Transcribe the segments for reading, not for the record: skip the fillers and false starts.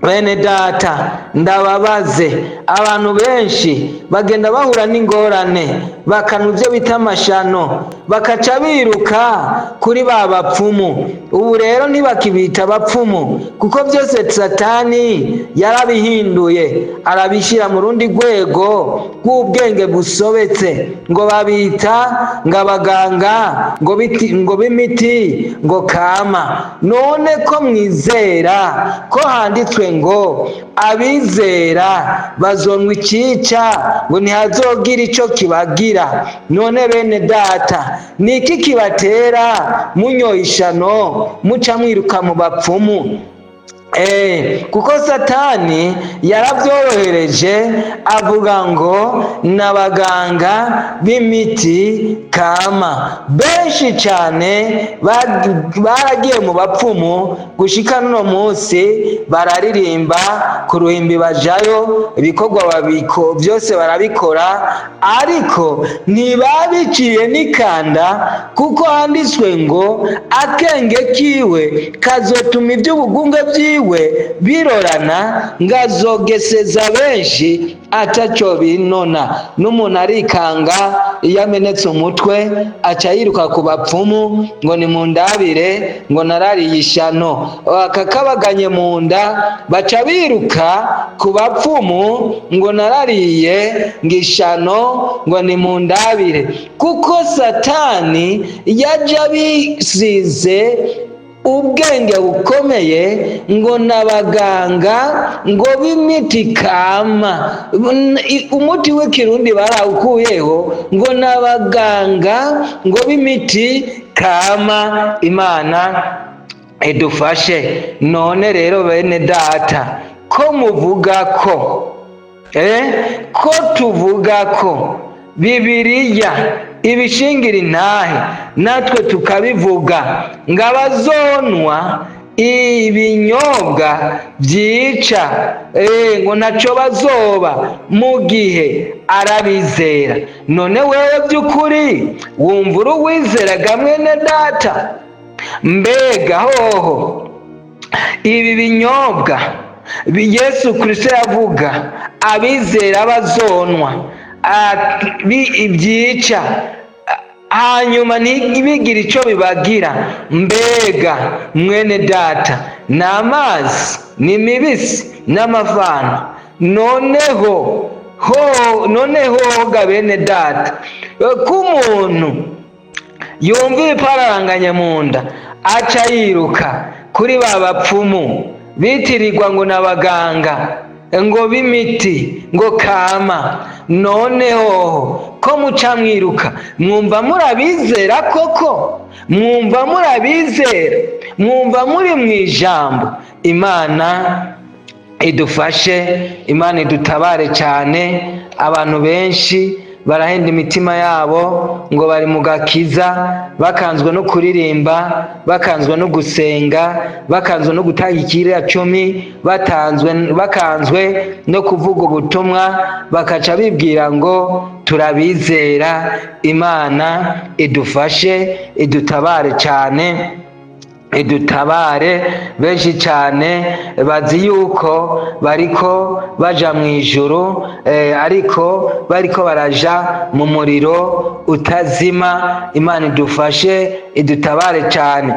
Bene data, ndababaze, abantu benshi bagenda bahura n'ingorane, bakanwa ibyo bita amashano, bakaca biruka kuri ba bapfumu. Ubu rero ntibakibita abapfumu, kuko byose Satani yarabihinduye, arabishyira mu rundi rwego rw'ubwenge busobetse, ngo babita ngo abaganga ngo biti, ngo b'imiti ngo kama. None ko mwizera ko handitswe ngo abizera bazonwa icyica, ngo ntihazogira ico kibagira, none bene data, ni iki kibatera munyoye ishano muca mwiruka mu bapfumu? Kuko Satani yarabyorohereje, avuga ngo n'abaganga b'imiti kama. Benshi cyane baragiye mu bapfumu, gushika n'uno munsi bararirimba ku ruhimbi, bajayo, ibikorwa babiko byose barabikora, ariko ntibabiciye n'ikanda, kuko handitswe ngo akenge kiwe kazotuma iby'ubugunge byiwe birorana, ngazogeseza benshi ataco binona. N'umuntu arikanga iyo amenetse umutwe, aca yiruka ku bapfumu ngo nimundabire, ngo narariye ishano, akakabaganye mu nda, baca biruka ku bapfumu ngo narariye ngo ishano, ngo nimundabire, kuko Satani yaje abisize ubwenge bukomeye ngo n'abaganga ngo b'imiti kama. Umuti w'ikirundi barawukuyeho, ngo n'abaganga ngo b'imiti kama. Imana idufashe. None rero bene data, ko muvuga ko ko tuvuga ko Bibiliya ibishingira intahe, natwe tukabivuga ngo abazonwa ibinyobwa byica ngo ntaco bazoba mu gihe arabizera, none wewe by'ukuri wumva uri uwizeraga, mwene data? Mbega hoho ibi binyobwa Yesu Kristo yavuga abizera bazonwa byica, hanyuma ntibigire icyo bibagira, mbega mwene data, ni amazi, ni mibisi n'amafana? Noneho ho, noneho ga bene data, ko umuntu yumva ibipararanganye mu nda, aca yiruka kuri ba bapfumu bitirirwa ngo n'abaganga ngo b'imiti ngo kama, noneho ko muca mwiruka, mwumva murabizera koko? Mwumva murabizera? Mwumva muri mu ijambo? Imana idufashe, Imana idutabare cyane. Abantu benshi barahenda imitima yabo ngo bari mu gakiza, bakanzwe no kuririmba, bakanzwe no gusenga, bakanzwe no gutanga ikiriya cumi, batanzwe, bakanzwe no kuvuga ubutumwa, bakaca bibwira ngo turabizera. Imana idufashe, idutabare cyane, idutabare. Benshi cyane bazi yuko bariko baja mu ijuru, ariko bariko baraja mu muriro utazima. Imana idufashe, idutabare cyane.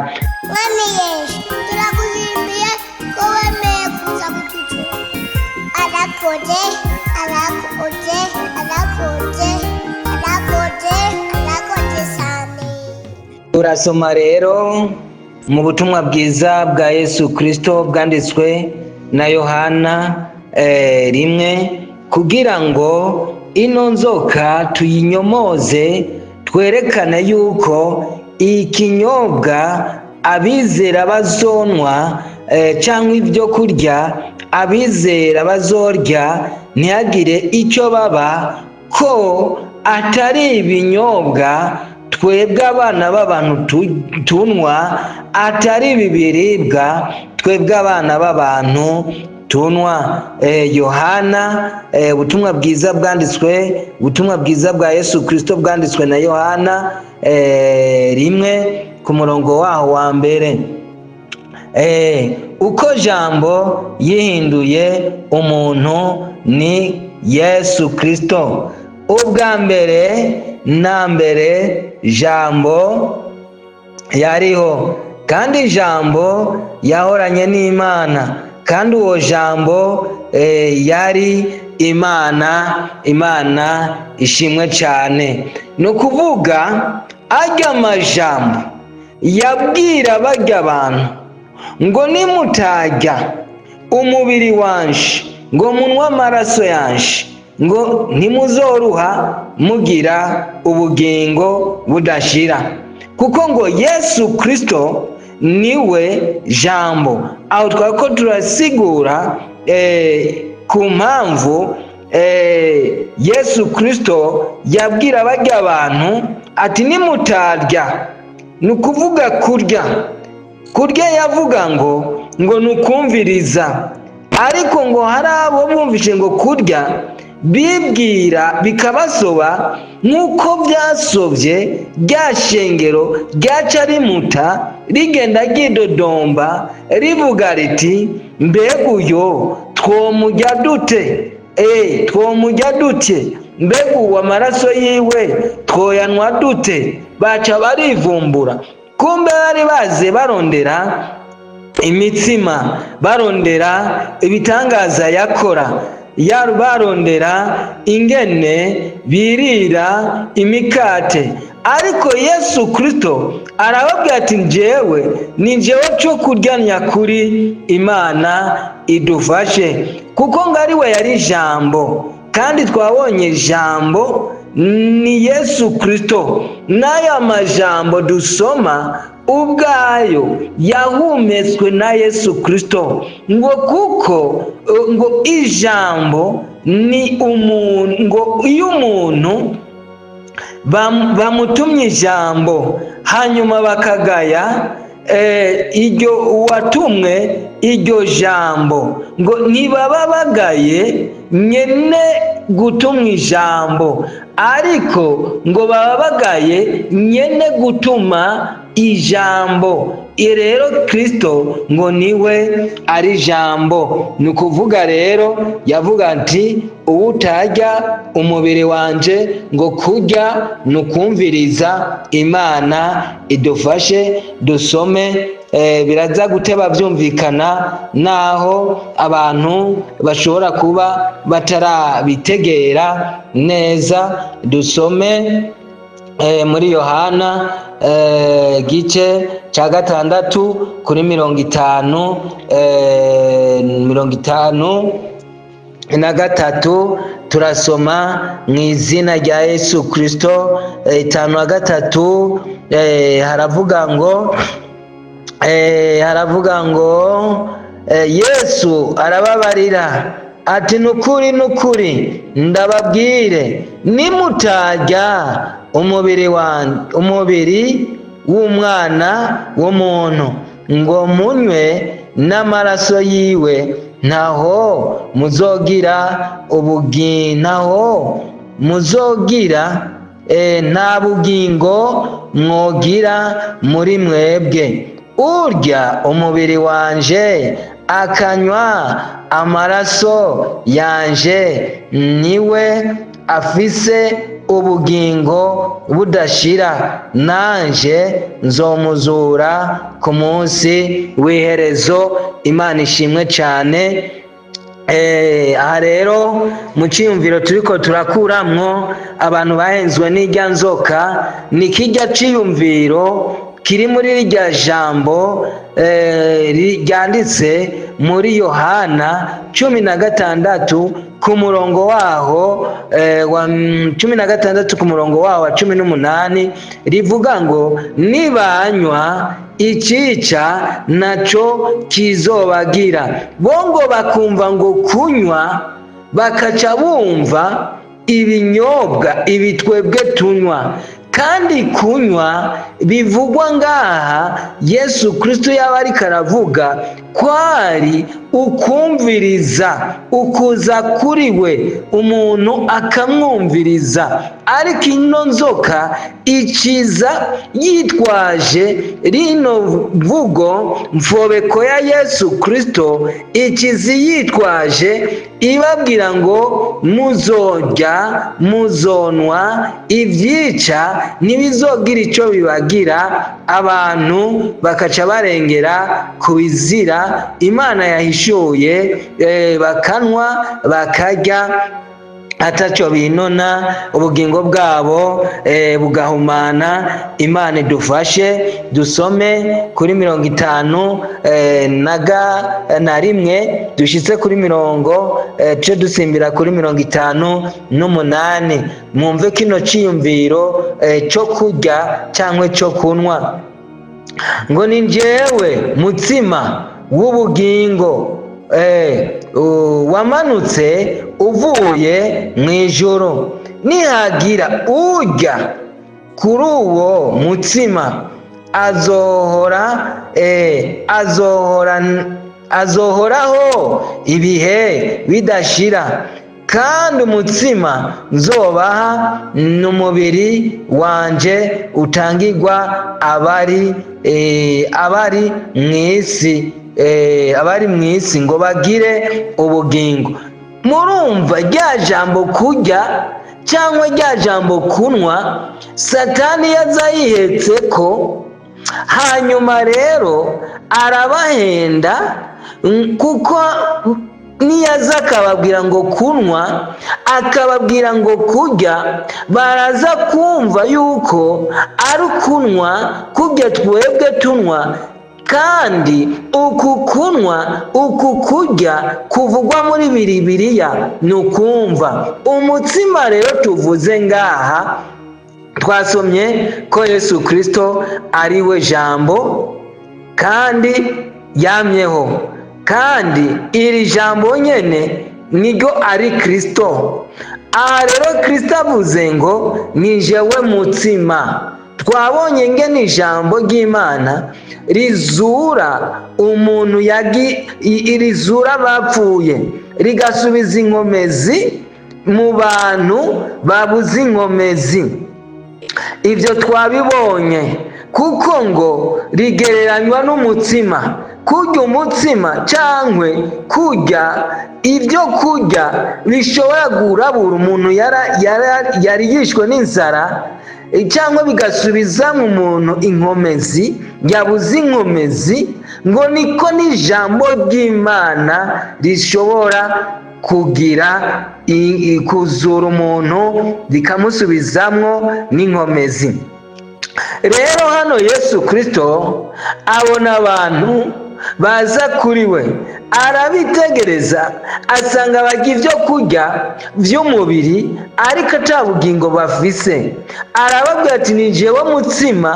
Mwami Yesu, turagushimiye ko wemeye kuza kututura. Arakoze, arakoze, arakoze, arakoze, arakoze cyane. Turasoma rero mu butumwa bwiza bwa Yesu Kristo bwanditswe na Yohana 1, kugira ngo ino nzoka tuyinyomoze, twerekane yuko ikinyobwa abizera bazonwa cyangwa ibyo kurya abizera bazorya ntihagire icyo baba, ko atari ibinyobwa twebwe abana b'abantu tunywa, atari ibi biribwa twebwe abana b'abantu tunywa. Yohana, ubutumwa bwiza bwanditswe, ubutumwa bwiza bwa Yesu Kristo bwanditswe na Yohana 1, ku murongo waho wa mbere. Uko Jambo yihinduye umuntu ni Yesu Kristo. Ubwa mbere na mbere Jambo yariho, kandi Jambo yahoranye n'Imana, kandi uwo Jambo yari Imana. Imana ishimwe cyane. Ni ukuvuga ajya amajambo yabwira bajya abantu ngo nimutajya umubiri wanje, ngo munywe amaraso yanje, ngo ntimuzoruha mugira ubugingo budashira, kuko ngo Yesu Kristo niwe Jambo. Aho twari ko turasigura ku mpamvu Yesu Kristo yabwira bajya abantu ati nimutarya. Ni ukuvuga kurya, kurya yavuga ngo ni ukumviriza, ariko ngo hari abo bumvise ngo kurya bibwira bikabasoba, nk'uko byasobye rya shengero ryaca rimuta, rigenda ryidodomba rivuga riti: "Mbega uyo twomujya dute? Twomujya dute? Mbega uwo amaraso yiwe twoyanwa dute?" Baca barivumbura. Kumbe bari baze barondera imitsima, barondera ibitangaza yakora, barondera ingene birira imikate. Ariko Yesu Kristo arababwira ati: "Njyewe ni njyewe cyo kurya nyakuri." Imana idufashe, kuko ngo ari we yari Ijambo, kandi twabonye Ijambo ni Yesu Kristo. N'aya majambo dusoma ubwayo yahumetswe na Yesu Kristo, ngo kuko ngo ijambo ni umuntu, ngo iyo umuntu bamutumye ijambo hanyuma bakagaya iryo uwatumwe iryo jambo, ngo ntibaba bagaye nyene gutumwa ijambo, ariko ngo baba bagaye nyene gutuma ijambo. Rero Kristo ngo niwe ari Jambo. Ni ukuvuga rero yavuga ati: "Uwutarya umubiri wanje", ngo kurya ni ukumviriza. Imana idufashe dusome, biraza guteba byumvikana naho abantu bashobora kuba batarabitegera neza. Dusome muri Yohana gice cya 6 kuri 50, 53. Turasoma mu izina rya Yesu Kristo. 53, haravuga ngo Yesu arababarira ati: "Nukuri, nukuri, ndababwire, nimutarya umubiri wanjye, umubiri w'umwana w'umuntu, ngo munywe n'amaraso yiwe, ntaho muzogira ubugingo, ntaho muzogira, nta bugingo mwogira muri mwebwe. Urya umubiri wanje akanywa amaraso yanje niwe afise ubugingo budashira, nanje nzomuzura ku munsi w'iherezo." Imana ishimwe cyane. Aha rero mu cyiyumviro turiko turakuramwo, abantu bahenzwe n'irya nzoka, ni kijya ciyumviro kiri muri rirya jambo ryanditse muri Yohana 16 ku murongo waho wa 16, ku murongo waho wa 18, rivuga ngo nibanywa icica naco kizobagira. Bo ngo bakumva ngo kunywa, bakaca bumva ibinyobwa ibi twebwe tunywa. Kandi kunywa bivugwa ngaha Yesu Kristo yaba ariko aravuga. Kwari ukumviriza, ukuza kuri we umuntu akamwumviriza. Ariko ino nzoka ikiza yitwaje rino mvugo mfobeko ya Yesu Kristo, ikizi yitwaje ibabwira ngo muzorya, muzonwa ibyica, ntibizogira icyo bibagira. Abantu bakaca barengera ku bizira Imana yahishuye, bakanwa, bakarya atacyo binona, ubugingo bwabo bugahumana. Imana idufashe. Dusome kuri 51 dushyitse kuri mirongo ce dusimbira kuri 58, mwumve kino cyiyumviro cyo kurya cyangwa cyo kunywa. Ngo ni njyewe mutsima w'ubugingo wamanutse uvuye mu ijuru, nihagira urya kuri uwo mutsima azohora azohora azohoraho ibihe bidashira, kandi umutsima nzobaha ni umubiri wanje utangirwa abari mu isi, abari mu isi ngo bagire ubugingo. Murumva rya jambo kurya cyangwa rya jambo kunywa, Satani yaza yihetse ko, hanyuma rero arabahenda, kuko niyaza akababwira ngo kunywa, akababwira ngo kurya, baraza kumva yuko ari kunywa kurya twebwe tunywa. Kandi uku kunywa, uku kurya kuvugwa muri Bibiliya ni ukumva umutsima. Rero tuvuze ngaha, twasomye ko Yesu Kirisito ari we jambo kandi yamyeho, kandi iri jambo nyene niryo ari Kirisito. Aha rero Kirisito avuze ngo ni jewe mutsima. Twabonye ngene ijambo ry'Imana rizura umuntu, rizura abapfuye, rigasubiza inkomezi mu bantu babuze inkomezi. Ibyo twabibonye, kuko ngo rigereranywa n'umutsima. Kurya umutsima cyangwa kurya ibyo kurya bishobora kurabura umuntu yari yishwe n'inzara, cyangwa bigasubiza mu muntu inkomezi yabuze inkomezi, ngo niko n'ijambo ry'Imana rishobora kugira kuzura umuntu, rikamusubizamwo n'inkomezi. Rero hano Yesu Kirisito abona abantu baza kuri we, arabitegereza, asanga barya ibyo kurya by'umubiri ariko ata bugingo bafise. Arababwira ati ni jewe mutsima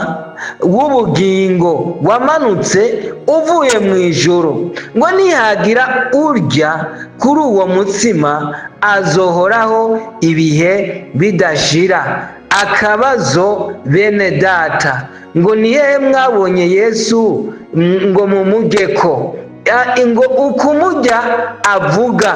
w'ubugingo wamanutse uvuye mu ijuru, ngo nihagira urya kuri uwo mutsima azohoraho ibihe bidashira. Akabazo, bene data, ngo ni hehe mwabonye Yesu ngo mumujyeko? Ngo ukumujya avuga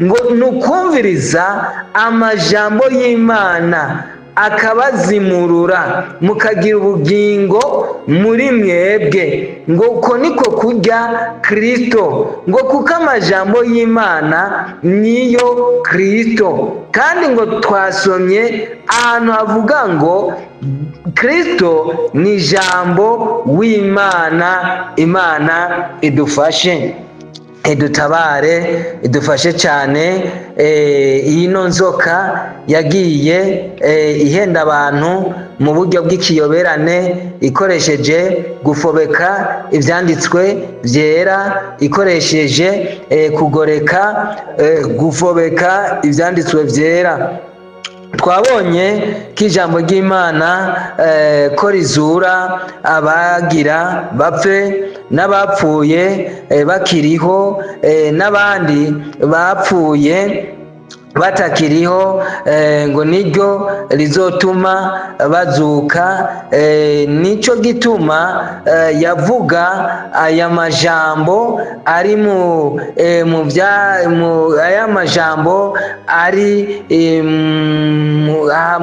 ngo ni ukumviriza amajambo y'Imana, akabazimurura mukagira ubugingo muri mwebwe. Ngo uko niko kurya Kirisito, ngo kuko amajambo y'Imana niyo Kirisito. Kandi ngo twasomye ahantu havuga ngo Kirisito ni ijambo w'Imana. Imana idufashe, idutabare, idufashe cyane. Ino nzoka yagiye ihenda abantu mu buryo bw'ikiyoberane, ikoresheje gufobeka ibyanditswe byera, ikoresheje kugoreka, gufobeka ibyanditswe byera. Twabonye ko ijambo ry'Imana ko rizura abagira bapfe n'abapfuye bakiriho, n'abandi bapfuye. Batakiriho, ngo niryo rizotuma bazuka. Nico gituma yavuga aya majambo ari mu bya mu aya majambo ari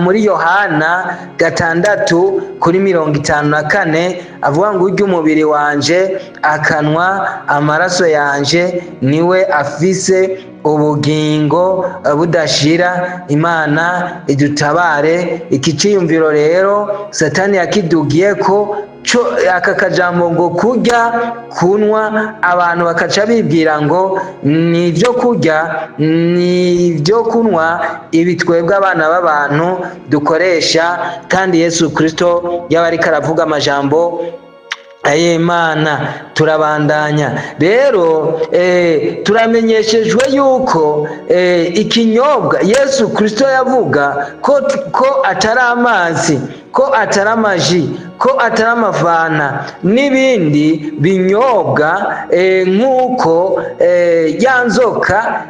muri Yohana 6:54, avuga ngo: "Urya umubiri wanje akanwa amaraso yanje niwe afise ubugingo budashira." Imana idutabare. Iki ciyumviro rero Satani yakidugiye ko co aka kajambo ngo kurya, kunywa, abantu bakaca bibwira ngo ni ibyo kurya, ni ibyo kunywa, ibi twebwe abana b'abantu dukoresha, kandi Yesu Kristo yaba ariko aravuga amajambo ay'Imana. Turabandanya rero. Turamenyeshejwe yuko ikinyobwa Yesu Kristo yavuga ko atari amazi, ko atari amaji, ko atari amafanta n'ibindi binyobwa, nk'uko ya nzoka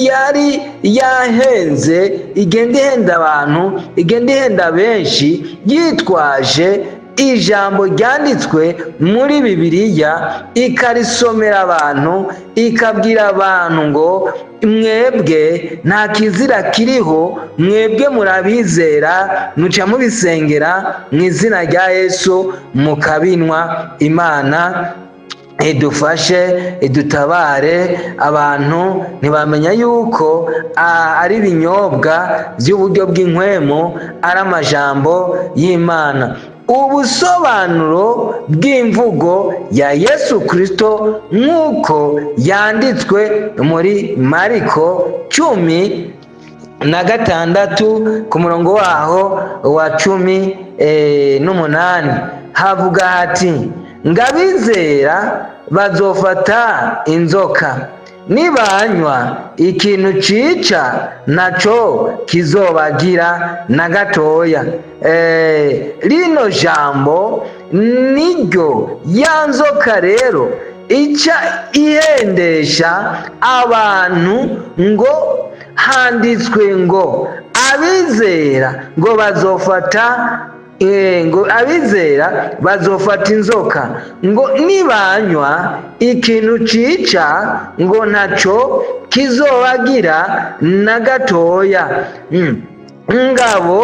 yari yahenze, igenda ihenda abantu, igenda ihenda benshi, yitwaje ijambo ryanditswe muri Bibiliya, ikarisomera abantu, ikabwira abantu ngo: "Mwebwe nta kizira kiriho, mwebwe murabizera, muca mubisengera mu izina rya Yesu mukabinwa." Imana idufashe, idutabare. Abantu ntibamenya yuko ari ibinyobwa by'uburyo bw'inkwemu, ari amajambo y'Imana. Ubusobanuro bw'imvugo ya Yesu Kristo nk'uko yanditswe muri Mariko 16 ku murongo waho wa 18, havuga hati: "Ngabizera bazofata inzoka, nibanywa ikintu cica naco kizobagira na gatoya." Rino jambo niryo ya nzoka rero ica ihendesha abantu ngo handitswe ngo abizera ngo bazofata, ngo abizera bazofata inzoka, ngo nibanywa ikintu cica ngo ntaco kizobagira na gatoya. Ngabo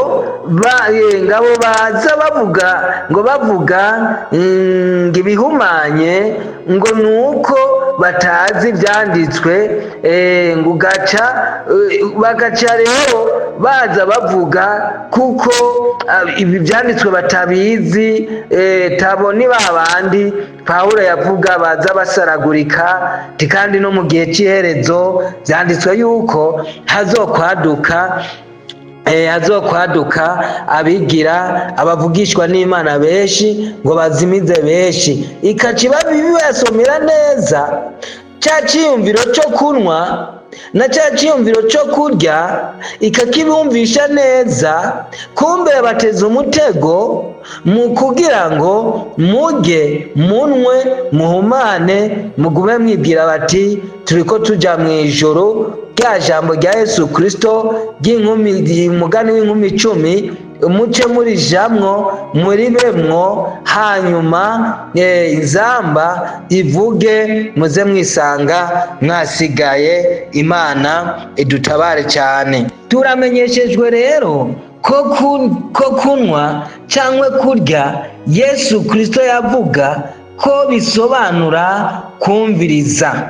baza bavuga ngo bavuga ngo ibihumanye, ngo nuko batazi ibyanditswe, ngo ugaca bagaca rero baza bavuga kuko ibi byanditswe batabizi. Tabo ni ba bandi Pawulo yavuga baza basaragurika, kandi no mu gihe cy'iherezo byanditswe yuko hazokwaduka abigira abavugishwa n'Imana benshi ngo bazimize benshi. Ikaca ibasomera neza cya cyiyumviro cyo kunywa na cya cyiyumviro cyo kurya, ikakibumvisha neza, kumbe bateze umutego mu kugira ngo murye, munwe, muhumane, mugume mwibwira bati turi ko tujya mu ijoro. Rya jambo rya Yesu Kristo ry'inkumi, umugani w'inkumi 10, muce murijamwo, muribemwo, hanyuma inzamba ivuge, muze mwisanga mwasigaye. Imana idutabare cyane. Turamenyeshejwe rero ko kunywa cyangwa kurya Yesu Kristo yavuga ko bisobanura kumviriza.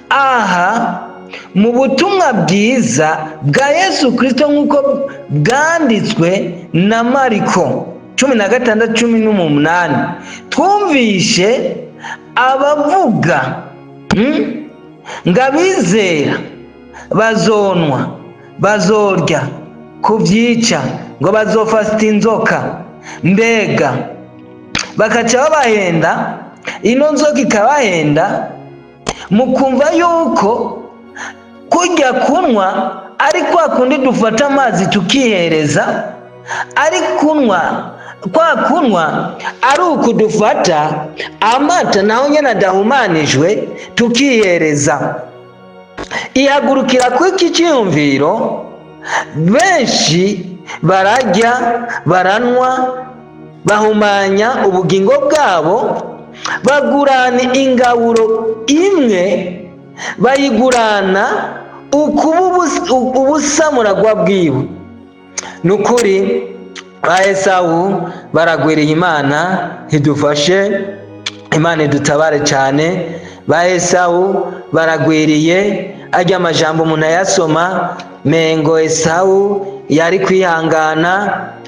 Aha mu butumwa bwiza bwa Yesu Kristo nk'uko bwanditswe na Mariko 16:18, twumvishe abavuga ngo abizera bazonwa, bazorya ku byica, ngo bazofata inzoka. Mbega bakaca babahenda, ino nzoka ikabahenda, mukumva yuko kurya, kunywa ari kwa kundi dufata amazi tukihereza, ari kunywa kwa kunywa ari uku dufata amata naho nyine adahumanijwe tukihereza. Ihagurukira kuri iki cyiyumviro. Benshi bararya, baranywa, bahumanya ubugingo bwabo, bagurana ingaburo imwe, bayigurana ukuba ubusamuragwa bwiwe. Ni ukuri ba Esawu baragwiriye. Imana idufashe, Imana idutabare cyane. Ba Esawu baragwiriye. Ajya amajambo umuntu ayasoma mengo Esawu yari kwihangana.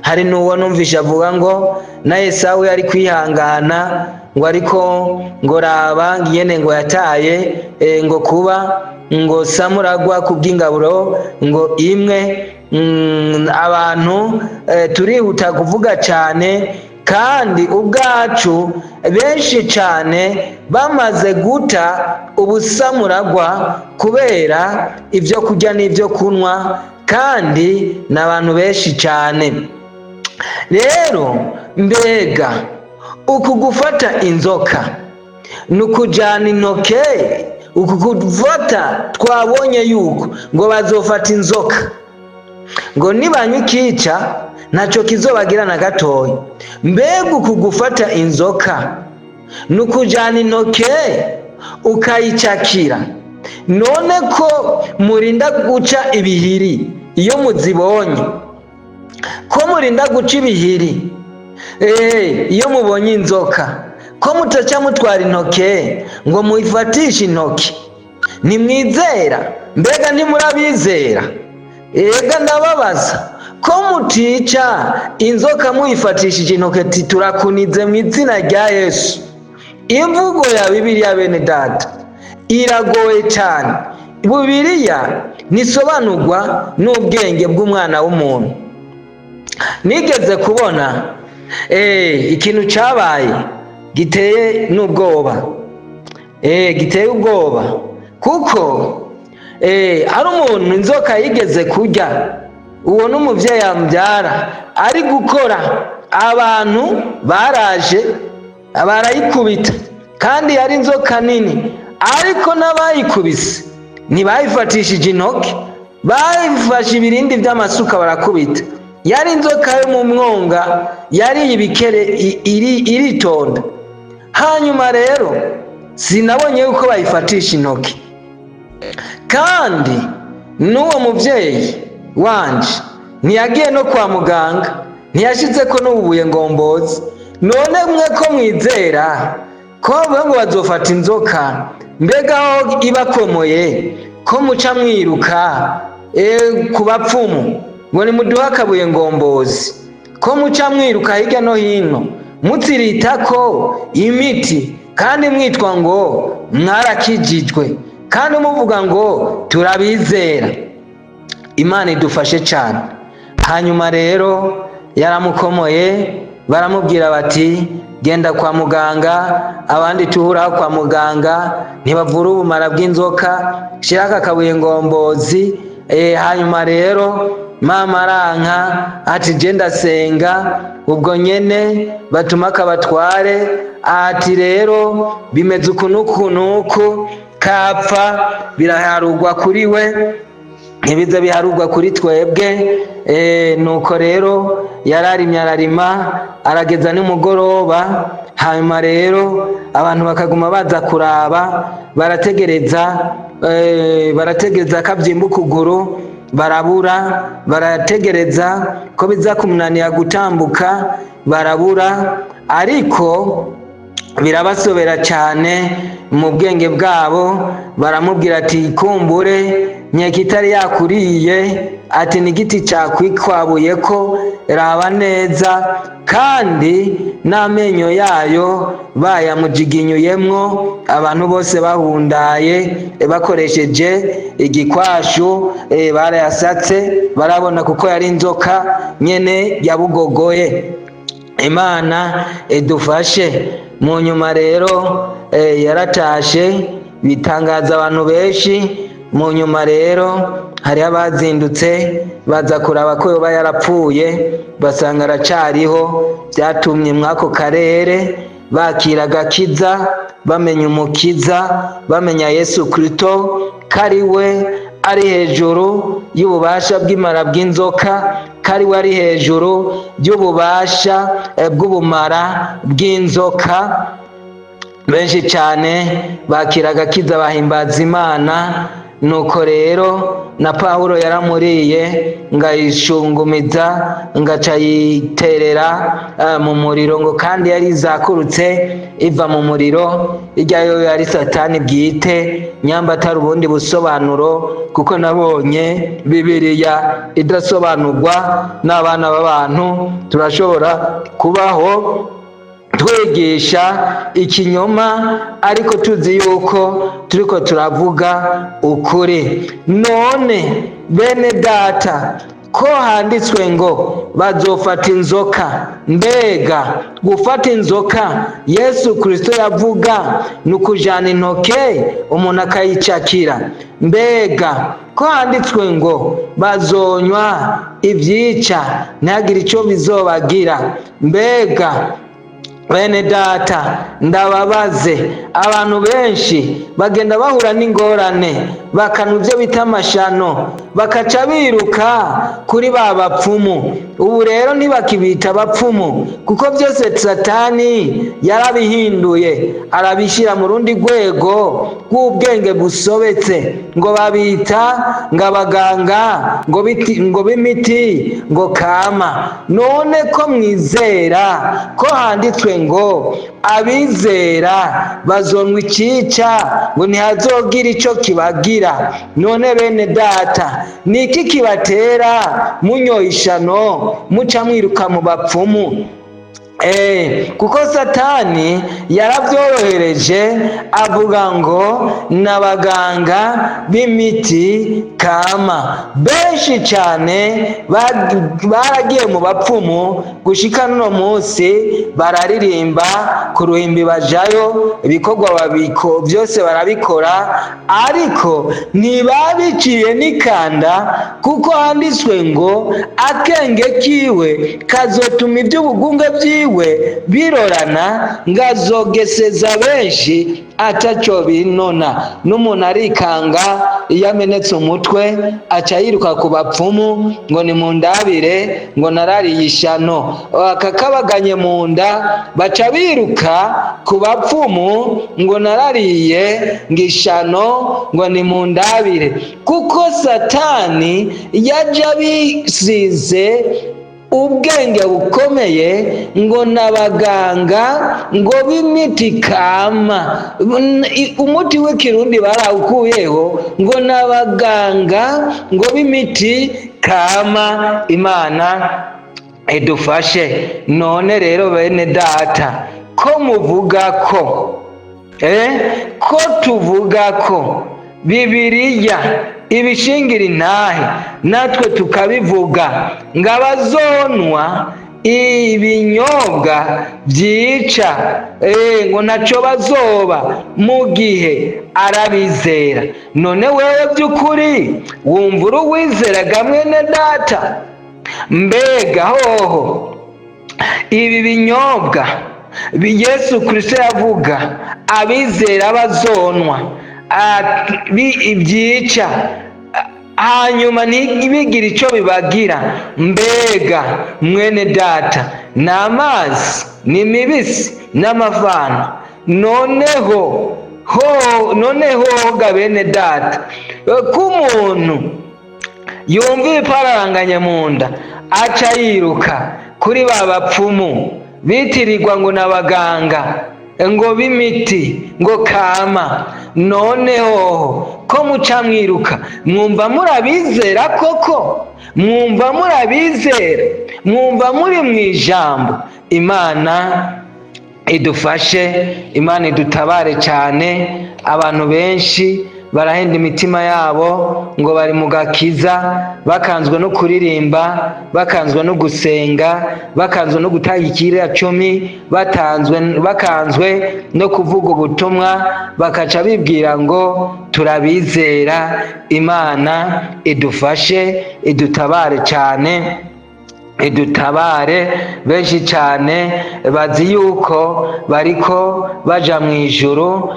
Hari n'uwo numvishe avuga ngo na Esawu yari kwihangana, ngo ariko ngo raba nyene ngo yataye ngo kuba ngo samuragwa kubw'ingaburo ngo imwe. Abantu turihuta kuvuga cyane, kandi ubwacu benshi cyane bamaze guta ubusamuragwa kubera ibyo kurya n'ibyo kunywa, kandi ni abantu benshi cyane. Rero mbega uku gufata inzoka ni ukujyana intoke? Uku gufata twabonye yuko ngo bazofata inzoka, ngo nibanywa ikica ntacyo kizobagira na gatoya. Mbega uku gufata inzoka ni ukujyana intoke ukayicakira? None ko murinda guca ibihiri iyo muzibonye, ko murinda guca ibihiri iyo mubonye inzoka, ko mutaca mutwara intoke ngo muyifatishe intoki? Ntimwizera? Mbega ntimurabizera? Ega ndababaza, ko mutica inzoka muyifatishije intoki, ati turakunize mu izina rya Yesu? Imvugo ya Bibiliya, bene data, iragoye cyane. Bibiliya ntisobanurwa n'ubwenge bw'umwana w'umuntu. Nigeze kubona ikintu cyabaye giteye n'ubwoba, giteye ubwoba, kuko ari umuntu inzoka yigeze kurya. Uwo n'umubyeyi amubyara ari gukora, abantu baraje barayikubita, kandi yari inzoka nini, ariko n'abayikubise ntibayifatishije intoki, bayifashe ibirindi by'amasuka barakubita. Yari inzoka yo mu mwonga, yariye ibikere, iritonda. Hanyuma rero sinabonye yuko bayifatisha intoki, kandi n'uwo mubyeyi wanje ntiyagiye no kwa muganga, ntiyashyize ko n'ububuye ngombozi. None mwe ko mwizera ko bavuga ngo bazofata inzoka, mbega aho ibakomoye ko muca mwiruka ku bapfumu ngo nimuduhe akabuye ngombozi, ko muca mwiruka hirya no hino mutsirita ko imiti, kandi mwitwa ngo mwarakijijwe, kandi muvuga ngo turabizera? Imana idufashe cyane. Hanyuma rero yaramukomoye, baramubwira bati genda kwa muganga, abandi tuhuraho kwa muganga ntibavura ubumara bw'inzoka, shyira aka kabuye ngombozi. Hanyuma rero mama aranka, ati je ndasenga. Ubwo nyene batuma akabatware, ati rero bimeze uku n'uku n'uku, kapfa biraharugwa kuri we, ntibize biharugwa kuri twebwe. Nuko rero yararimye, ararima, arageza nimugoroba. Hanyuma rero abantu bakaguma baza kuraba, barategereza, barategereza ko abyimba ukuguru, barabura, barategereza ko biza kumunanira gutambuka, barabura. Ariko birabasobera cyane mu bwenge bwabo, baramubwira ati kumbure nkeka itari yakuriye, ati ni igiti cyakwikwabuyeko ko raba neza. Kandi n'amenyo yayo bayamujiginyuyemwo, abantu bose bahundaye, bakoresheje igikwashu, barayasatse barabona, kuko yari inzoka nyene yabugogoye. Imana idufashe. Mu nyuma rero yaratashe, bitangaza abantu benshi. Mu nyuma rero hariho abazindutse baza kuraba ko yoba yarapfuye, basanga aracariho. Byatumye mw'ako karere bakira agakiza, bamenya Umukiza, bamenya Yesu Kristo ko ari we. ari hejuru y'ububasha bw'imara bw'inzoka, ko ari we ari hejuru y'ububasha bw'ubumara bw'inzoka. Benshi cyane bakira agakiza, bahimbaza Imana. Nuko rero na Pawulo yaramuriye, ngayishungumiza, ngaca yiterera mu muriro, ngo kandi yari izakurutse iva mu muriro. Ijya yo yari Satani bwite, nyamba atari ubundi busobanuro, kuko nabonye Bibiliya idasobanurwa n'abana b'abantu. Turashobora kubaho twigisha ikinyoma, ariko tuzi yuko turiko turavuga ukuri. None bene data, ko handitswe ngo bazofata inzoka, mbega gufata inzoka Yesu Kristo yavuga ni ukujana intoke umuntu akayicakira? Mbega ko handitswe ngo bazonywa ibyica ntihagire icyo bizobagira? Mbega bene data, ndababaze, abantu benshi bagenda bahura n'ingorane, bakanwa ibyo bita amashano, bakaca biruka kuri ba bapfumu. Ubu rero ntibakibita abapfumu, kuko byose Satani yarabihinduye, arabishyira mu rundi rwego rw'ubwenge busobetse, ngo babita ngo abaganga ngo ngo b'imiti ngo kama. None ko mwizera ko handitswe ngo abizera bazonwa icica, ngo ntihazogira ico kibagira, none bene data, ni iki kibatera munyoye ishano muca mwiruka mu bapfumu? Kuko Satani yarabyorohereje, avuga ngo n'abaganga b'imiti kama. Benshi cyane baragiye mu bapfumu, gushika n'uno munsi bararirimba ku ruhimbi, bajayo, ibikorwa babiko byose barabikora, ariko ntibabiciye n'ikanda, kuko handitswe ngo akenge kiwe kazotuma iby'ubugunge byiwe birorana, ngazogeseza benshi ataco binona. N'umuntu arikanga iyo amenetse umutwe, aca yiruka ku bapfumu ngo nimundabire, ngo narariye ishano, akakabaganye mu nda, baca biruka ku bapfumu ngo narariye ngo ishano, ngo nimundabire, kuko Satani yaje abisize ubwenge bukomeye ngo n'abaganga ngo b'imiti kama. Umuti w'ikirundi barawukuyeho, ngo n'abaganga ngo b'imiti kama. Imana idufashe. None rero bene data, ko muvuga ko ko tuvuga ko Bibiliya ibishingira intahe, natwe tukabivuga ngo abazonwa ibinyobwa byica ngo ntaco bazoba mu gihe arabizera, none wewe by'ukuri wumva uri uwizeraga, mwene data? Mbega hoho ibi binyobwa Yesu Kristo yavuga abizera bazonwa byica, hanyuma ntibigire icyo bibagira, mbega mwene data, ni amazi, ni mibisi n'amavana? Noneho ho, noneho ga bene data, ko umuntu yumva ibipararanganye mu nda, aca yiruka kuri ba bapfumu bitirirwa ngo n'abaganga ngo b'imiti ngo kama, noneho ko muca mwiruka, mwumva murabizera koko? Mwumva murabizera? Mwumva muri mu ijambo? Imana idufashe, Imana idutabare cyane. Abantu benshi barahenda imitima yabo ngo bari mu gakiza, bakanzwe no kuririmba, bakanzwe no gusenga, bakanzwe no gutanga ikiriya cumi, batanzwe, bakanzwe no kuvuga ubutumwa, bakaca bibwira ngo turabizera. Imana idufashe, idutabare cyane. Idutabare. Benshi cyane bazi yuko bariko baja mu ijuru,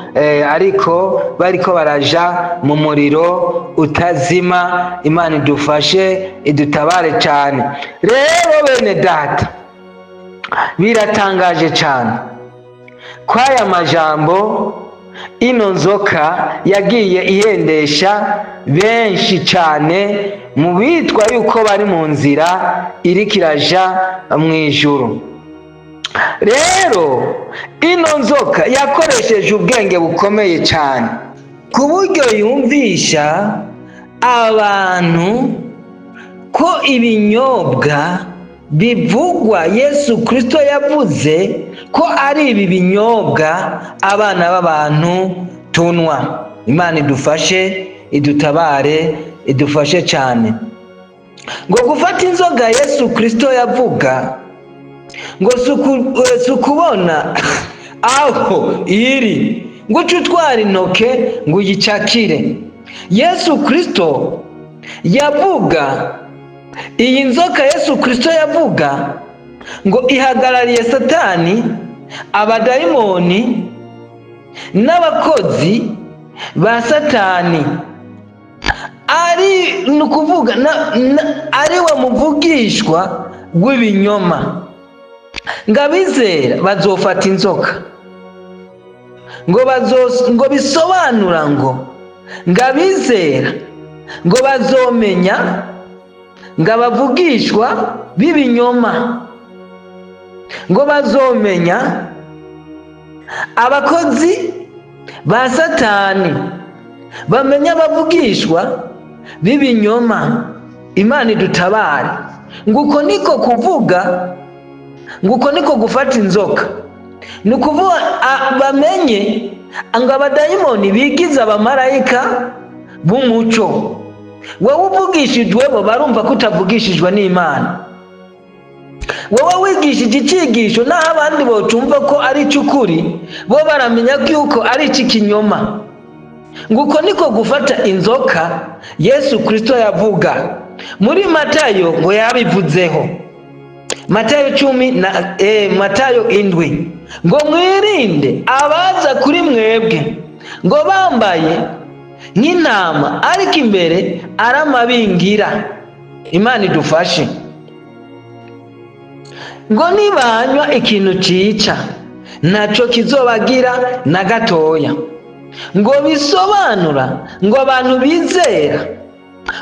ariko bariko baraja mu muriro utazima. Imana idufashe, idutabare cyane. Rero bene data, biratangaje cyane kw'aya majambo ino nzoka yagiye ihendesha benshi cyane mu bitwa yuko bari mu nzira iriko iraja mu ijuru. Rero ino nzoka yakoresheje ubwenge bukomeye cyane ku buryo yumvisha abantu ko ibinyobwa bivugwa Yesu Kristo yavuze ko ari ibi binyobwa abana b'abantu tunywa. Imana idufashe, idutabare, idufashe cyane. Ngo gufata inzoga Yesu Kristo yavuga ngo si ukubona aho iri ngo uce utwara intoke ngo uyicakire. Yesu Kristo yavuga, iyi nzoka Yesu Kristo yavuga ngo ihagarariye Satani, abadayimoni n'abakozi ba Satani, ari ni ukuvuga ari we muvugishwa w'ibinyoma. Ngo abizera bazofata inzoka, ngo bisobanura ngo abizera ngo bazomenya ngo abavugishwa b'ibinyoma, ngo bazomenya abakozi ba Satani, bamenye abavugishwa b'ibinyoma. Imana idutabare. Ngo uko niko kuvuga, ngo uko niko gufata inzoka, ni ukuvuga bamenye ngo abadayimoni bigize abamarayika b'umuco. Wowe uvugishijwe, bo barumva ko utavugishijwe n'Imana. Wowe wigishije icyigisho, naho abandi bocumva ko ari icy'ukuri, bo baramenya ko yuko ari icy'ikinyoma. Ngo uko niko gufata inzoka Yesu Kristo yavuga. Muri Matayo ngo yabivuzeho, Matayo 10 na Matayo 7, ngo mwirinde abaza kuri mwebwe ngo bambaye nk'intama, ariko imbere ari amabingira. Imana idufashe. Ngo nibanywa ikintu cica, ntaco kizobagira na gatoya. Ngo bisobanura ngo abantu bizera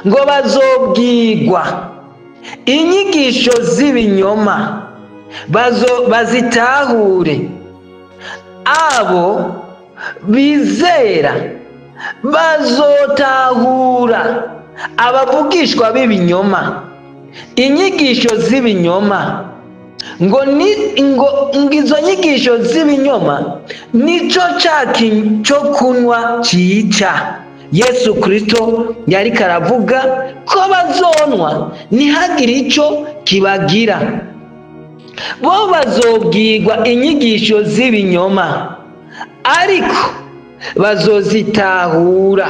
ngo bazobwirwa inyigisho z'ibinyoma, bazitahure. Abo bizera bazotahura abavugishwa b'ibinyoma, inyigisho z'ibinyoma. Ngo ni ngo izo nyigisho z'ibinyoma nico cyo kunywa cica Yesu Kristo yariko aravuga ko bazonwa ntihagire ico kibagira. Bo bazobwirwa inyigisho z'ibinyoma, ariko bazozitahura.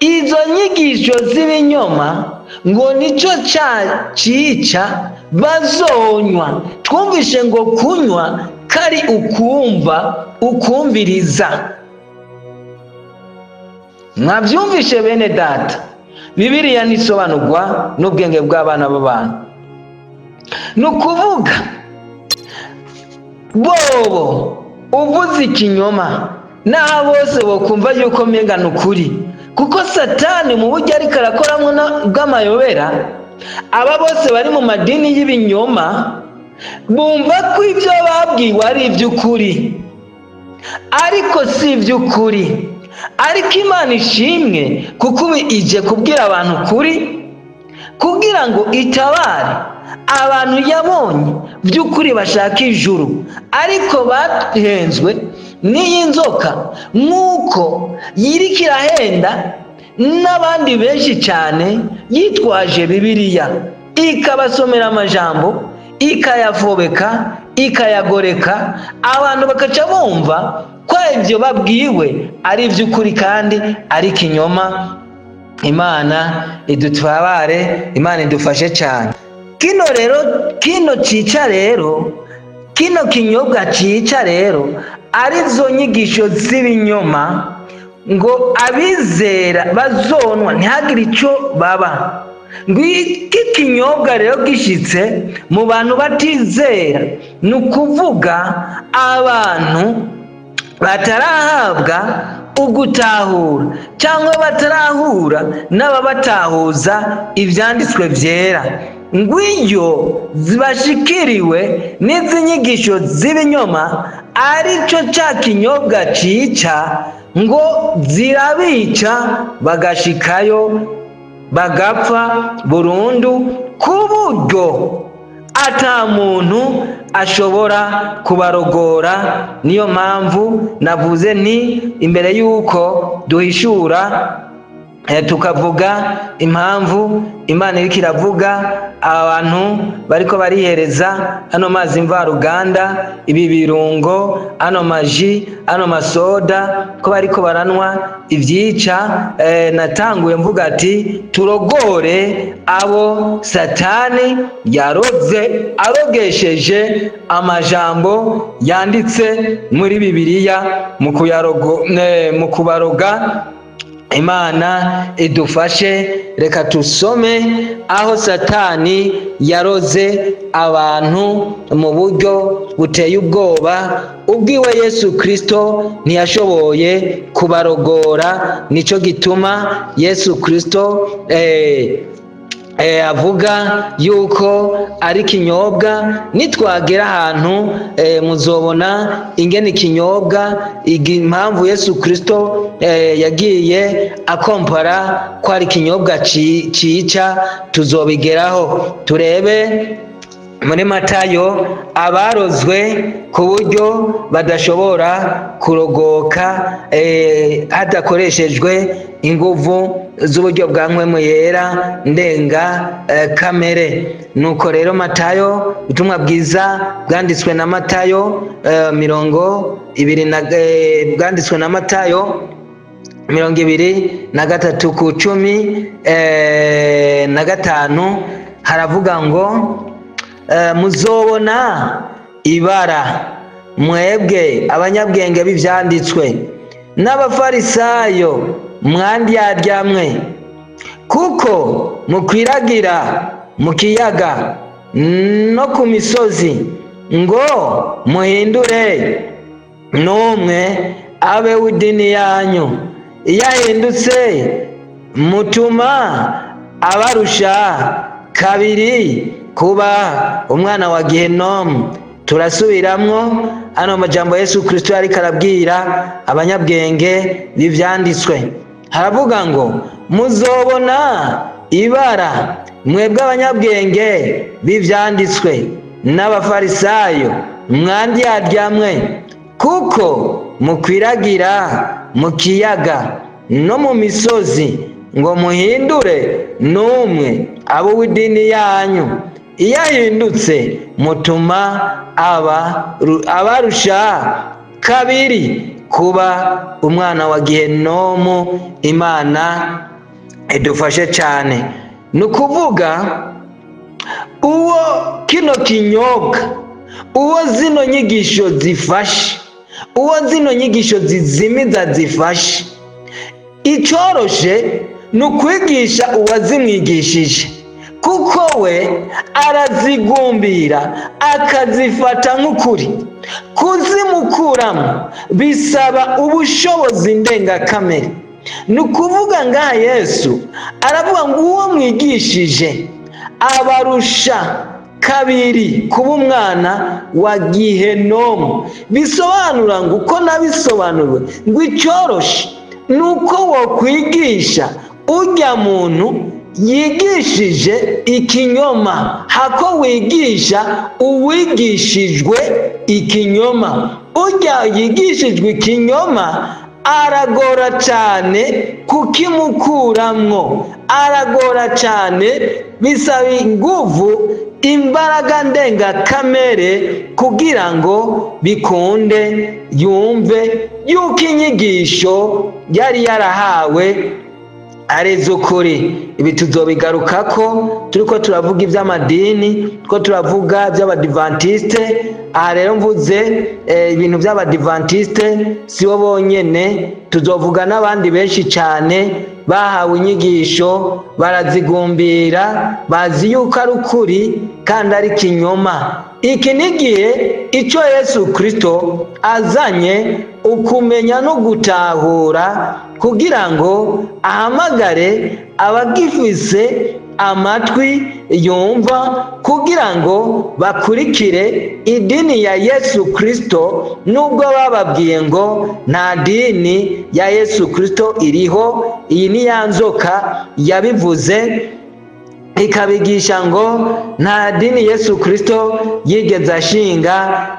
Izo nyigisho z'ibinyoma ngo nico cica bazonywa. Twumvishe ngo kunywa kari ukumva, ukumviriza. Mwabyumvishe bene data, Bibiliya ntisobanurwa n'ubwenge bw'abana b'abantu. Ni ukuvuga bobo uvuze ikinyoma, n'aho bose bokumva yuko mpenga ni ukuri, kuko Satani mu buryo ariko arakoramo bw'amayobera, aba bose bari mu madini y'ibinyoma bumva ko ibyo babwiwe ari iby'ukuri, ariko si iby'ukuri. Ariko Imana ishimwe, kuko ubu ije kubwira abantu ukuri kugira ngo itabare abantu yabonye by'ukuri bashaka ijuru, ariko bahenzwe n'iyi nzoka nk'uko yiriko irahenda n'abandi benshi cyane yitwaje Bibiliya, ikabasomera amajambo, ikayafobeka, ikayagoreka, abantu bakaca bumva ko ibyo babwiwe ari iby'ukuri kandi ari ikinyoma. Imana idutabare, Imana idufashe cyane. Kino rero, kino cica rero, kino kinyobwa cica rero, arizo nyigisho z'ibinyoma, ngo abizera bazonwa ntihagire icyo baba. Ngo iki kinyobwa rero gishitse mu bantu batizera, ni ukuvuga abantu batarahabwa ugutahura cyangwa batarahura n'ababatahuza ibyanditswe byera, ngo iyo zibashikiriwe n'izi nyigisho z'ibinyoma, aricyo cya kinyobwa cica, ngo zirabica bagashikayo bagapfa burundu, ku buryo ata muntu ashobora kubarogora. Niyo mpamvu navuze nti imbere y'uko duhishura, tukavuga impamvu Imana iriko iravuga abantu bariko barihereza ano mazi mvaruganda, ibi birungo, ano maji, ano masoda, ko bariko baranwa ivyica. Natanguye mvuga ati turogore abo Satani yaroze arogesheje amajambo yanditse muri Bibiliya mu kuyarogo, mu kubaroga. Imana idufashe. Reka tusome aho Satani yaroze abantu mu buryo buteye ubwoba, ubwiwe Yesu Kristo ntiyashoboye kubarogora. Nico gituma Yesu Kristo avuga yuko ari ikinyobwa. Nitwagera ahantu, muzobona ingene ikinyobwa, impamvu Yesu Kristo yagiye akompara ko ari ikinyobwa cica, tuzobigeraho. Turebe muri Matayo abarozwe ku buryo badashobora kurogoka hadakoreshejwe inguvu z'uburyo bwa Mpwemu Yera ndenga kamere. Nuko rero Matayo, ubutumwa bwiza bwanditswe na Matayo, 20 na bwanditswe na Matayo 23 ku 15, haravuga ngo: "Muzobona ibara mwebwe abanyabwenge b'ivyanditswe n'Abafarisayo, mwandyarya, kuko mukwiragira mu kiyaga no ku misozi ngo muhindure n'umwe abe w'idini yanyu. Iyo ahindutse, mutuma abarusha kabiri kuba umwana wa Gehinomu." Turasubiramwo ano majambo Yesu Kristo yariko arabwira abanyabwenge b'ivyanditswe. Haravuga ngo: "Muzobona ibara mwebwe abanyabwenge b'ivyanditswe n'Abafarisayo, mwandyarya, kuko mukwiragira mu kiyaga no mu misozi ngo muhindure n'umwe abo w'idini yanyu. Iyo ahindutse, mutuma aba abarusha kabiri kuba umwana wa Gehinomu." Imana idufashe cyane. Ni ukuvuga uwo kino kinyobwa, uwo zino nyigisho zifashe, uwo zino nyigisho zizimiza zifashe, icoroshe ni ukwigisha uwazimwigishije, kuko we arazigumbira akazifata nk'ukuri. Kuzimukuramo bisaba ubushobozi ndengakamere. Ni ukuvuga ngaha Yesu aravuga ngo uwo mwigishije abarusha kabiri kuba umwana wa Gihenomu. Bisobanura ngo uko nabisobanuriwe, ngo icyoroshe ni uko wokwigisha ujya muntu yigishije ikinyoma, hako wigisha uwigishijwe ikinyoma. Ujya yigishijwe ikinyoma aragora cyane kukimukuramwo, aragora cyane, bisaba inguvu, imbaraga ndengakamere kugira ngo bikunde yumve yuko inyigisho yari yarahawe Ari iz'ukuri. Ibi tuzobigarukako turiko turavuga iby'amadini, ko turavuga iby'abadivantiste. Aha rero mvuze ibintu by'abadivantiste, si bo bonyene, tuzovuga n'abandi benshi cyane bahawe inyigisho barazigumbira, bazi yuko ari ukuri kandi ari kinyoma. Iki ni igihe icyo Yesu Kristo azanye ukumenya no gutahura, kugira ngo ahamagare abagifise amatwi yumva, kugira ngo bakurikire idini ya Yesu Kristo, nubwo bababwiye ngo nta dini ya Yesu Kristo iriho. Iyi ni ya nzoka yabivuze, ikabigisha ngo nta dini Yesu Kristo yigeze ashinga.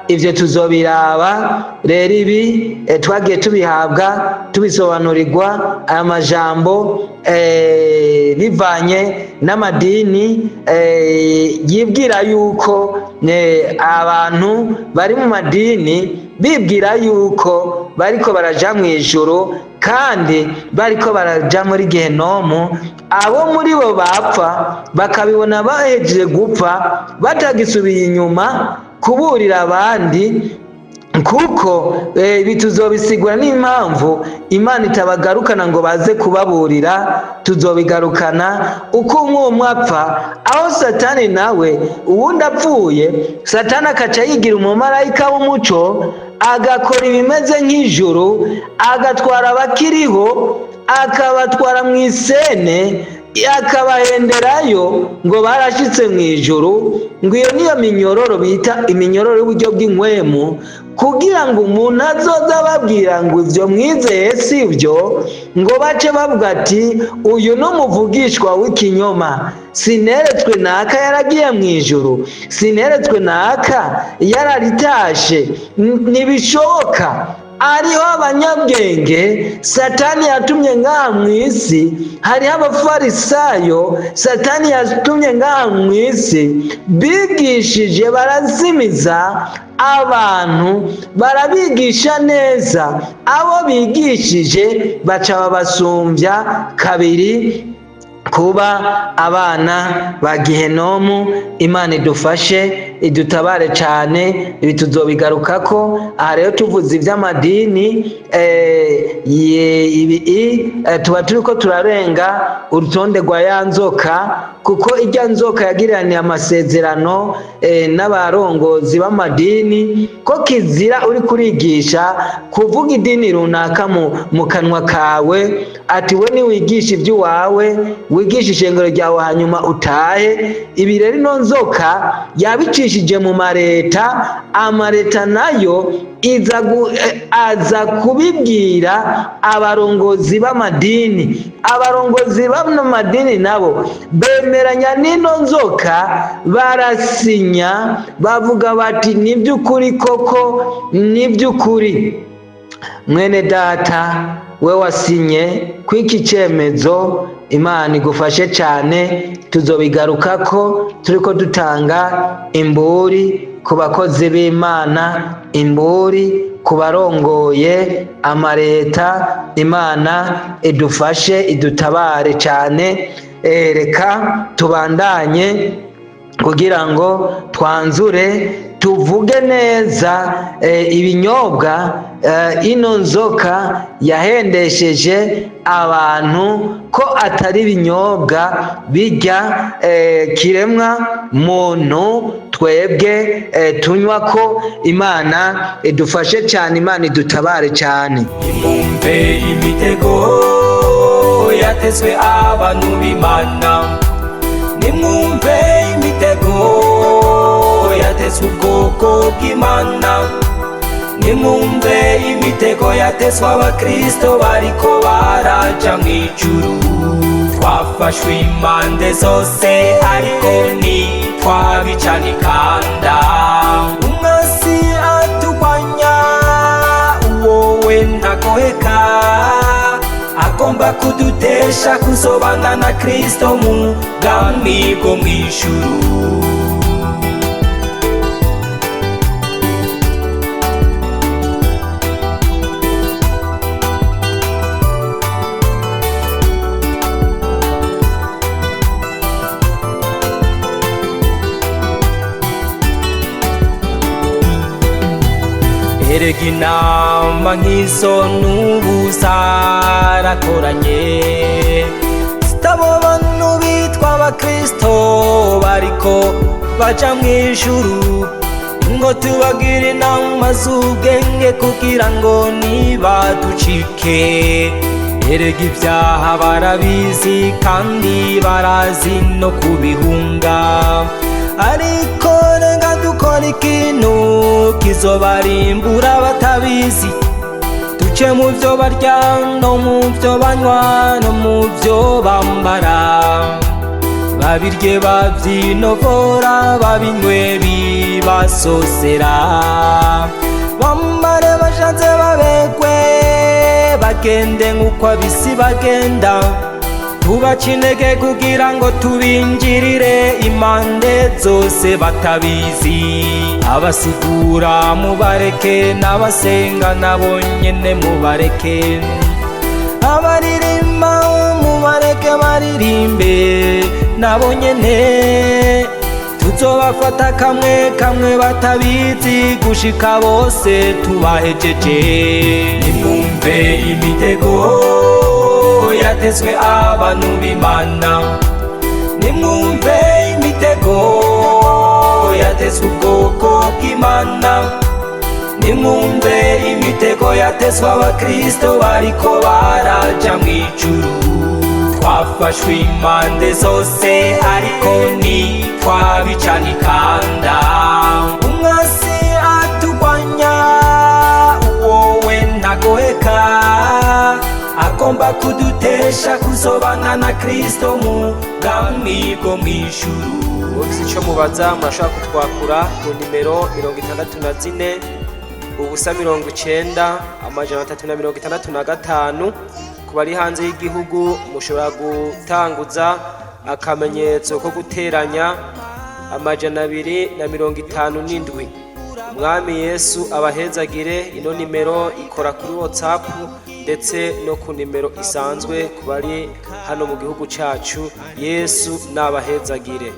Ibyo tuzobiraba rero. Ibi twagiye tubihabwa, tubisobanurirwa aya majambo bivanye n'amadini yibwira yuko abantu bari mu madini bibwira yuko bariko baraja mu ijuru kandi bariko baraja muri gehenomu. Abo muri bo bapfa bakabibona bahejeje gupfa, batagisubiye inyuma kuburira abandi, kuko ibi tuzobisigura n'impamvu Imana itabagarukana ngo baze kubaburira. Tuzobigarukana uko umwe apfa, aho Satani nawe uwundi apfuye, Satani akaca yigira umumarayika w'umuco, agakora ibimeze nk'ijuru, agatwara abakiriho, akabatwara mu isene, akabahenderayo ngo barashyitse mu ijuru. Ngo iyo niyo minyororo bita iminyororo y'uburyo bw'inkwemu, kugira ngo umuntu azoza ababwira ngo ibyo mwizeye si byo, ngo bace bavuga ati: "Uyu ni umuvugishwa w'ikinyoma. Sineretswe naka yaragiye mu ijuru, sineretswe naka yararitashe." Ntibishoboka. Hariho abanyabwenge Satani yatumye ngaha mu isi, hariho abafarisayo Satani yatumye ngaha mu isi, bigishije barazimiza abantu, barabigisha neza. Abo bigishije baca babasumbya kabiri kuba abana ba gihenomu. Imana idufashe, idutabare cyane. Ibi tuzobigarukako. Aha rero tuvuze iby'amadini, ibi tuba turiko turarenga urutonde rwa ya nzoka, kuko ijya nzoka yagiraniye amasezerano n'abarongozi b'amadini ko kizira uri kurigisha kuvuga idini runaka mu kanwa kawe, ati: "We niwigisha iby'iwawe, wigisha ishengero ryawe, hanyuma utahe." Ibi rero ino nzoka yabicishije mu mareta, amareta nayo iza aza kubibwira abarongozi b'amadini. Abarongozi b'amadini nabo bemeranya n'ino nzoka, barasinya, bavuga bati: "Ni by'ukuri koko, ni by'ukuri." Mwene data, we wasinye kw'iki cyemezo, Imana igufashe cyane. Tuzobigarukako turiko dutanga imburi ku bakozi b'Imana, imburi ku barongoye amareta. Imana idufashe, idutabare cyane. Reka tubandanye kugira ngo twanzure, tuvuge neza ibinyobwa ino nzoka yahendesheje abantu ko atari ibinyobwa bijya kiremwa muntu twebwe tunywa ko. Imana idufashe cyane, Imana idutabare cyane. Nimwumve imitego yatezwe abantu b'Imana, nimwumve imitego yatezwe ubwoko bw'Imana, nimwumve imitego yatezwe abakristo bariko baraja mw'ijuru. Twafashwe impande zose, ariko ntitwabicanikanda. Umwasi atugwanya, uwowe ntagoheka, agomba kudutesha kuzobana na Kristo mu bwami bwo mw'ijuru. Erega inama nk'izo n'ubu zarakoranye, zitabo bantu bitwa abakristo bariko baja mw'ijuru, ngo tubagire inama z'ubwenge kugira ngo nibaducike. Erega ibyaha barabizi kandi barazi no kubihunga, ariko reka dukora ikintu kizobarimbura batabizi. Duce mu byo barya no mu byo banywa no mu byo bambara, babirye babyinovora, babinywe bibasosera, bambare bashatse babegwe, bagende nk'uko abisi bagenda. Tubace intege kugira ngo tubinjirire impande zose batabizi. Abasigura mubareke, n'abasenga nabo nyene mubareke, abaririmba mubareke baririmbe nabo nyene. Tuzobafata kamwe kamwe batabizi, gushika bose tubahejeje. Nimwumve imitego yatezwe abantu b'Imana, nimwumve imitego yatezwe ubwoko bw'Imana, nimwumve imitego yatezwe abakristo bariko baraja mw'ijuru. Twafashwe impande zose ariko ntitwabicana ikanda. Umwasi atugwanya wowe ntagoheka, agomba kudutesha kuzobana na Kristo mu bwami bwo mw'ijuru. Mufise ico mubaza, murashobora kutwakura ku nimero 64 0 90 365. Ku bari hanze y'igihugu mushobora gutanguza akamenyetso ko guteranya 257. Umwami Yesu abahezagire. Ino nimero ikora kuri WhatsApp ndetse no ku nimero isanzwe ku bari hano mu gihugu cacu. Yesu nabahezagire.